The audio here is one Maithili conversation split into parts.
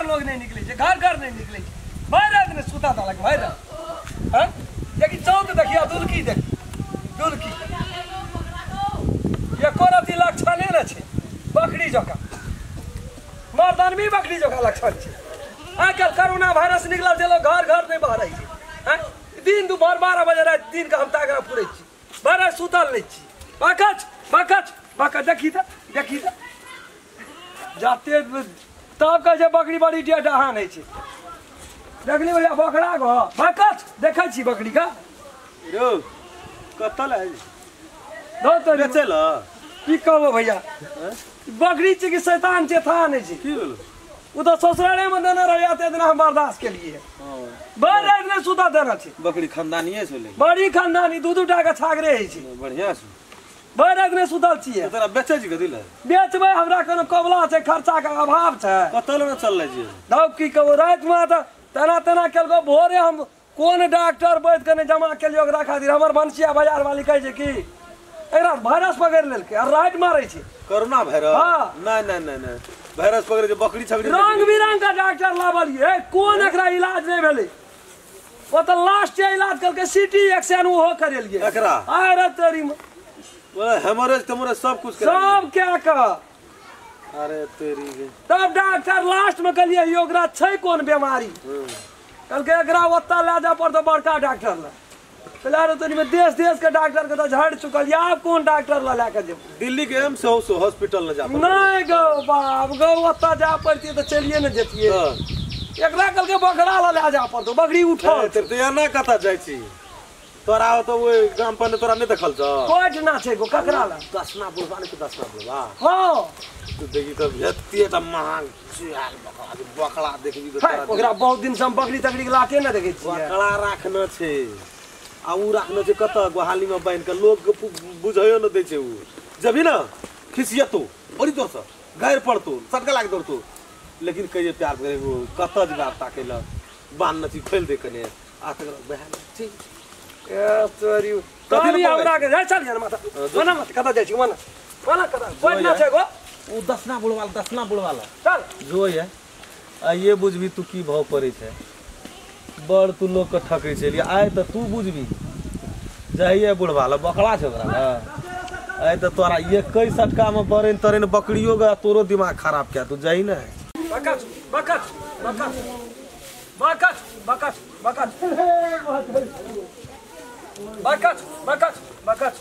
घर लोग नहीं निकले छै, घर घर नहीं निकले छै। भरि राति ने सुता देलक भरि राति। हैं देखी चौक देखिया दुलकी देख दुलकी एको रति लक्षणे ने छै बकरी जकाँ मर्दानवी बकरी जकाँ लक्षण छै। आइ काल्हि कोरोना वायरस निकलल छै, लोग घर घर नहीं बहरै छै। हैं दिन दुपहर 12 बजे राति दिन के हम तागड़ा पुरै छी, भरि राति सुतल नहि छी। बकच बकच बकच देखी तऽ देखी तऽ जाते तब कहै छै बकरी बड़ी डहान होइ छै। देखली भैया बकरा गो बकच देखै छी बकरी का रो कतऽ लए दो तो बेचै ल की कहबो भैया, बकरी छै कि शैतान छै था नहि छै। की भेलो? ओ तऽ ससुराले में देने रहे एते दिना हम बर्दाश्त के लिए भरि राति नहि सुता देना छै। बकरी खानदानिये छलै, बड़ी खानदानी, दू दू टा के छागरे होइ छै। बढ़िया छै, भरि राति नहि सुतल छियै। तोरा बेचै छी कथी लए? बेचबै हमरा कोनो कबला छै, खर्चा के अभाव छै। कतऽ लए चललै छी? तब की कहबो रातिमे तऽ तेना तेना केलको। भोरे हम कोन डॉक्टर बैठ के नहि जमा केलियै ओकरा खातिर। हमर भनसिया बाजार वाली कहै छै कि एकरा वायरस पकड़ि लेलकै आ राति मारै छै। Corona virus? हाँ। नहीं नहीं नहीं नहीं, वायरस पकड़े छै बकरी छकरी रंग बिरंग के डॉक्टर लाबलियै, कोन एकरा इलाज नहि भेलै। ओ तऽ लास्ट इलाज केलकै सिटी एक्शन ओहो करेलियै एकरा। अरे तेरी हेमोरेज तेमोरेज सब कुछ सब क्या कह। अरे तेरी के तब डॉक्टर लास्ट में कहलियै यौ ओकरा छै कोन बीमारी? कहलकै एकरा ओतऽ लए जाय पड़तौ बड़का डॉक्टर लग। कहलियै अरे तोरी में देश देश के डॉक्टर के तऽ झाड़ि चुकल, आब कोन डॉक्टर लग लए कऽ जेबै? दिल्ली के एम्स हॉस्पिटल न जा नहीं गौ बाप गौ, ओतऽ जाय पड़तियै तऽ चलिए ने जतियै। एकरा कहलकै बकरा लग लए जाय पड़तौ, बकरी उठल। तऽ एना कतऽ जाइ छी? तोरा तो ओहि गाम पर तोरा नहीं देखल छौ? कोट ना छै गो ककरा लग? दसना बुढ़वा नहीं, दसना बुढ़वा। हाँ तू देखी तब एते त महंग चुआल बकरा बकरा देखबी त तोरा ओकरा बहुत दिन से हम बकरी तकरी के लाटे न देखै छियै। बकरा राखना छै आ उ राखना छै कतऽ? गोहाली में बान्हि के लोग के बुझैयो न दै छै। उ जबी न खिसियतो बड़ी जोर से गारि पड़तो सटका लाग दौड़तो, लेकिन कहिए प्यार करे कतऽ जवाब ताकै ल बान्हने छी खोलि दे कने आ तकर बहा ठीक। ए तोरी कथी हमरा के जाय चल यार माथा मना मत कतऽ जाइ छी मना मना कतऽ कोइ ना छै गो उ दसना बुढ़वाला दसना बुढ़वाला चल जो ये आ ये बुझबी तू की भाव पड़ै छै। बड़ तू लोग के ठकै छै आइ तऽ तू बुझबी जाइए बुढ़वाला बकरा छै ओकरा ने। आइ तऽ तोरा 21 सटका में बरैन तरैन बकरियो गा तोरो दिमाग खराब क्या तू जाही ने। बकच बकच बकच बकच बकच बकच बकच बकच बकच बकच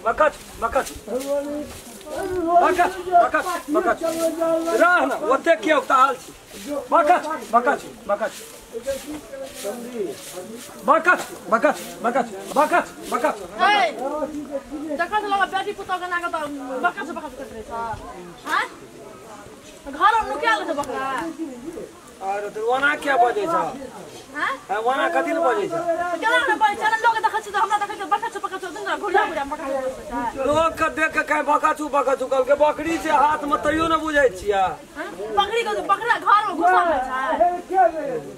बकच बकच बकच बकच बकच रह ना ओते के उताल छी। बकच बकच बकच बकच बकच बकच बकच बकच ए देखा त लगा बेटी पुतौ के नाका त बकच बकच करत रहे छ। हां घर में नुकायल छै बकरा। अरे तो ओना क्या बजै छ? हां ओना कथि ल बजै छ? केना न बजै छ? लोग देखै छी त हमरा देखै के बकच बकच दिन रात घुरिया घुरिया बकरा छै। लोग के देख के कहे बकचू बकचू कहलकै बकरी छै हाथ में तैयो न बुझै छियै। बकरी के बकरा घर में घुसल छै।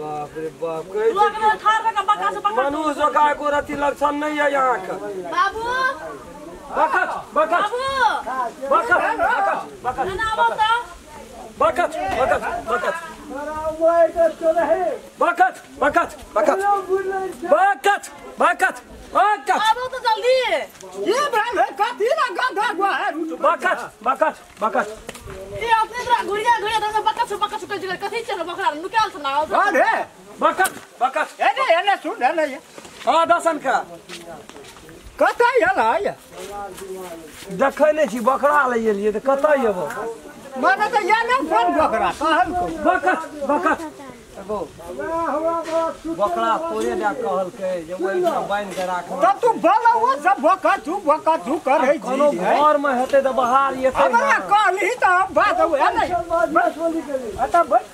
बाप रे बाप कहै लोग के ठार के बकरा से बकरा मनुष्य जकाँ एको रति लक्षण नहीं है यहाँ के। बाबू बकच बकच बाबू बकच बकच बकच ना आबो त बकच बकच बकच बकच बकच बकच बकच बकच बकच आबो तो जल्दी। ये भेल है कथी ना गधा गुआ है बकच बकच बकच ए अपने तोरा घुरिया घुरिया त बकच बकच कह जगह कथी छै बकरा नुकायल छ ना। अरे बकच बकच एने एने सुन एने हां दसन का कतऽ एलै? देखै नहि छी बकरा लए एलियै तऽ कतऽ एबो? मने तऽ ये ने कोन बकरा कहल को बकच बकच एगो बकरा तोरे दए कहलकै जे ओहिठाम बान्हि के राख। तब तू बोला ओ सब बकचू बकचू करै छी। कोनो घर में हेतै तऽ बाहर एतै। हमरा कहली तऽ बात होए नै अतऽ बैठ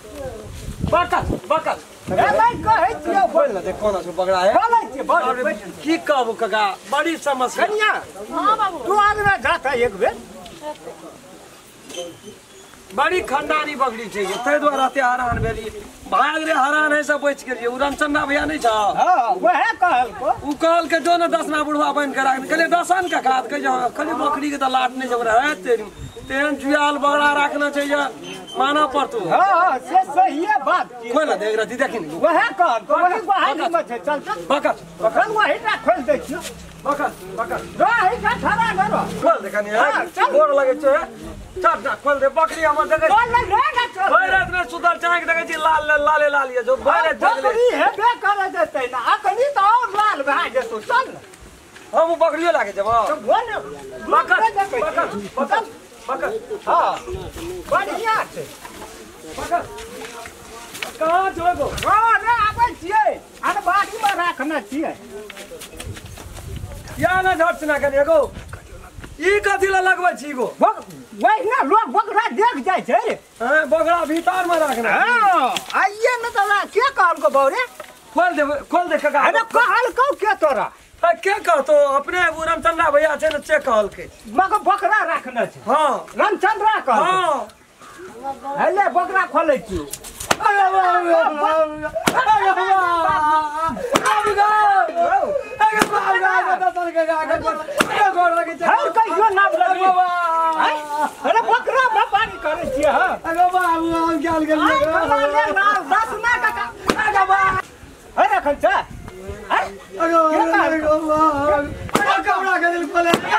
बकच बकच एलै कहै छियौ बोल न देख कोना छै बकरा है बोलै छियै बैठ। की कहबो काका बड़ी समस्या। कनिया हां बाबू तू आगरा जाता एक बेर। बड़ी खानदानी बकरी छै ताहि दुआरे एते हरान भेलियै। भाग रे हरान है सब बचि गेलियै। उ रामचंद्र भैया नहीं छौ? हां वएह कहलको। उ कहलकै जो ने दसना बुढ़वा बनि के राख। कहलियै दसन के खात? कहै जे कहलियै बकरी के तऽ लाट नहि छै ओकरा। हे तेरी तेहन जुआल बकरा राखना छै जे माना पड़तो। हां से सही है बात। खोल दे एकरा देखी ने वह कह तो वही वही मत है चल चल बकस बकस वही ना खोल दे छियो बकस बकस रही का ठरा करो खोल दे कनी गोर लगे छे चल ना खोल दे बकरी हमर देखे चल ले ना चल भरि रात में सुतल चाहे के देखे छी लाल लाले लाल ये जो भरि रात जगले बकरी हेबे करे देतै ना अखनी त और लाल भए जेतौ चल हम बकरियो लागे जब तो बोल बकस बकस बकस बकस हां बढ़िया छै बकस कहां जोगो हां रे आबै छियै अरे बाड़ी में राखना छियै या ना झट सुना कनी एगो ई कथी ला लगबै छी गो वही ना लोग बकरा देख जाइ छै रे। हां बकरा भीतर में राखना। हां आइए न तोरा के कहलको बौरे खोल दे काका। अरे कहलको के तोरा के कहतो अपने रामचंद्रा भैया छै ने से कहलकै मगर बकरा राखना छै। हां रामचंद्रा कहलकै। हां हेले बकरा खोलै छी। अरे हर कहियो नाम लगी अरे बकरा व्यापारी करै छियै। हां अरे बाबू हम गेल गेलियै दस ना काका अरे बा अरे रखन छ अरे अरे कपड़ा के दिल खोले के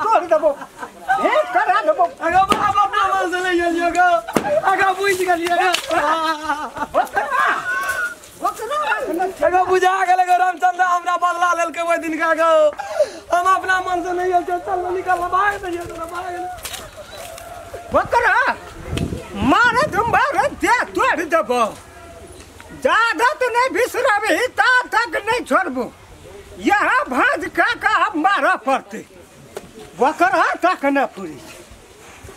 तोड़ देबो हे करा देबो। अरे बाबा अपना मन से ले गेलियो गो अगा बुझ गेलियो गो एगो बुझा गेल गो रामचंद्र हमरा बदला लेलकै ओहि दिन का गो हम अपना मन से नहीं गेल चल निकल भाग दियो तोरा भाग बकरा मारे धुम्बारे दे तोड़ देबो जादा तो नहीं बिसराबी ता तक नहीं छोड़बो यहाँ भाज का हम मारा पड़ते बकरा तक न पूरी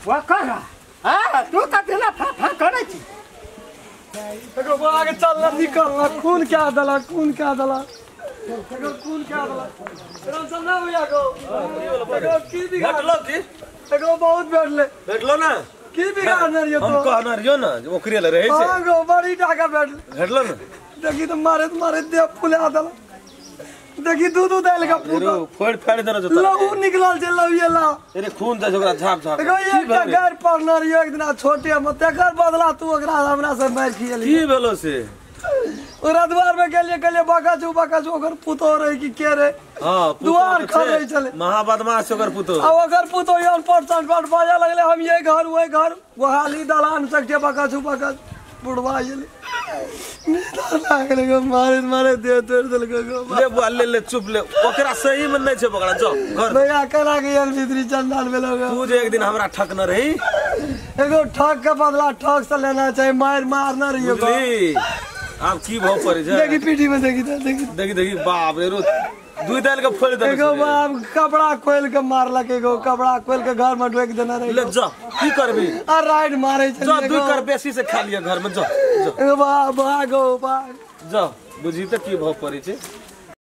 बकरा हां तू कतेला फाफा करै छी एगो आगे चल ना निकल ना खून क्या दला खून क्या दला एगो खून क्या दला रामचंद्र भैया को एगो की बिगाड़ भेटलो की एगो बहुत भेटले भेटलो ना की बिगाड़ने रहियो हम कहना रहियो ना जे ओकरे ले रहै छै। हां गो बड़ी टाका भेटले भेटलो ना देखी तो मारे मारे दे फुला दला देखी दूध उदाल का पूरा फोड़ फाड़ देना जो लहू निकलल छै लहुए ला। अरे खून दे ओकरा झाप झाप एगो एकटा गार पड़ना रहियो एक दिना छोटे म तेकर बदला तू ओकरा हमरा से मार खियली की भेलो से ओकरा द्वार में गेलिए कहलिए बकच बकच ओकर पुतो रहे कि के रे। हां द्वार खरै छले महा बदमाश ओकर पुतो आ ओकर पुतो यन पर संकट बाजा लगले हम ये घर ओए घर गोहाली दलान सकते बकच बकच बुढ़वा गेले लागले गो मारे मारे दे तोड़ देलको गो ले बुआ ले ले चुप ले ओकरा सही में नहीं छै बकरा जो घर भैया करा के यार भीतरी चंदाल भेलो गो तू जे एक दिन हमरा ठक न रही एगो ठक के बदला ठक से लेना चाहिए मार मारना रहियो बुझली आब की भाव पड़े छै देखी पीठी में देखी देखी देखी देखी बाप रे रो दुई दाल के फोड़ देलक एगो बाप कपड़ा खोल के मारलक एगो कपड़ा खोल के घर में ढोक देना रही ले जा की करबी आ राइड मारे छै जा दुई कर बेसी से खा लिया घर में जा एगो बाप भागो भाग जा बुझी त की भाव पड़े छै।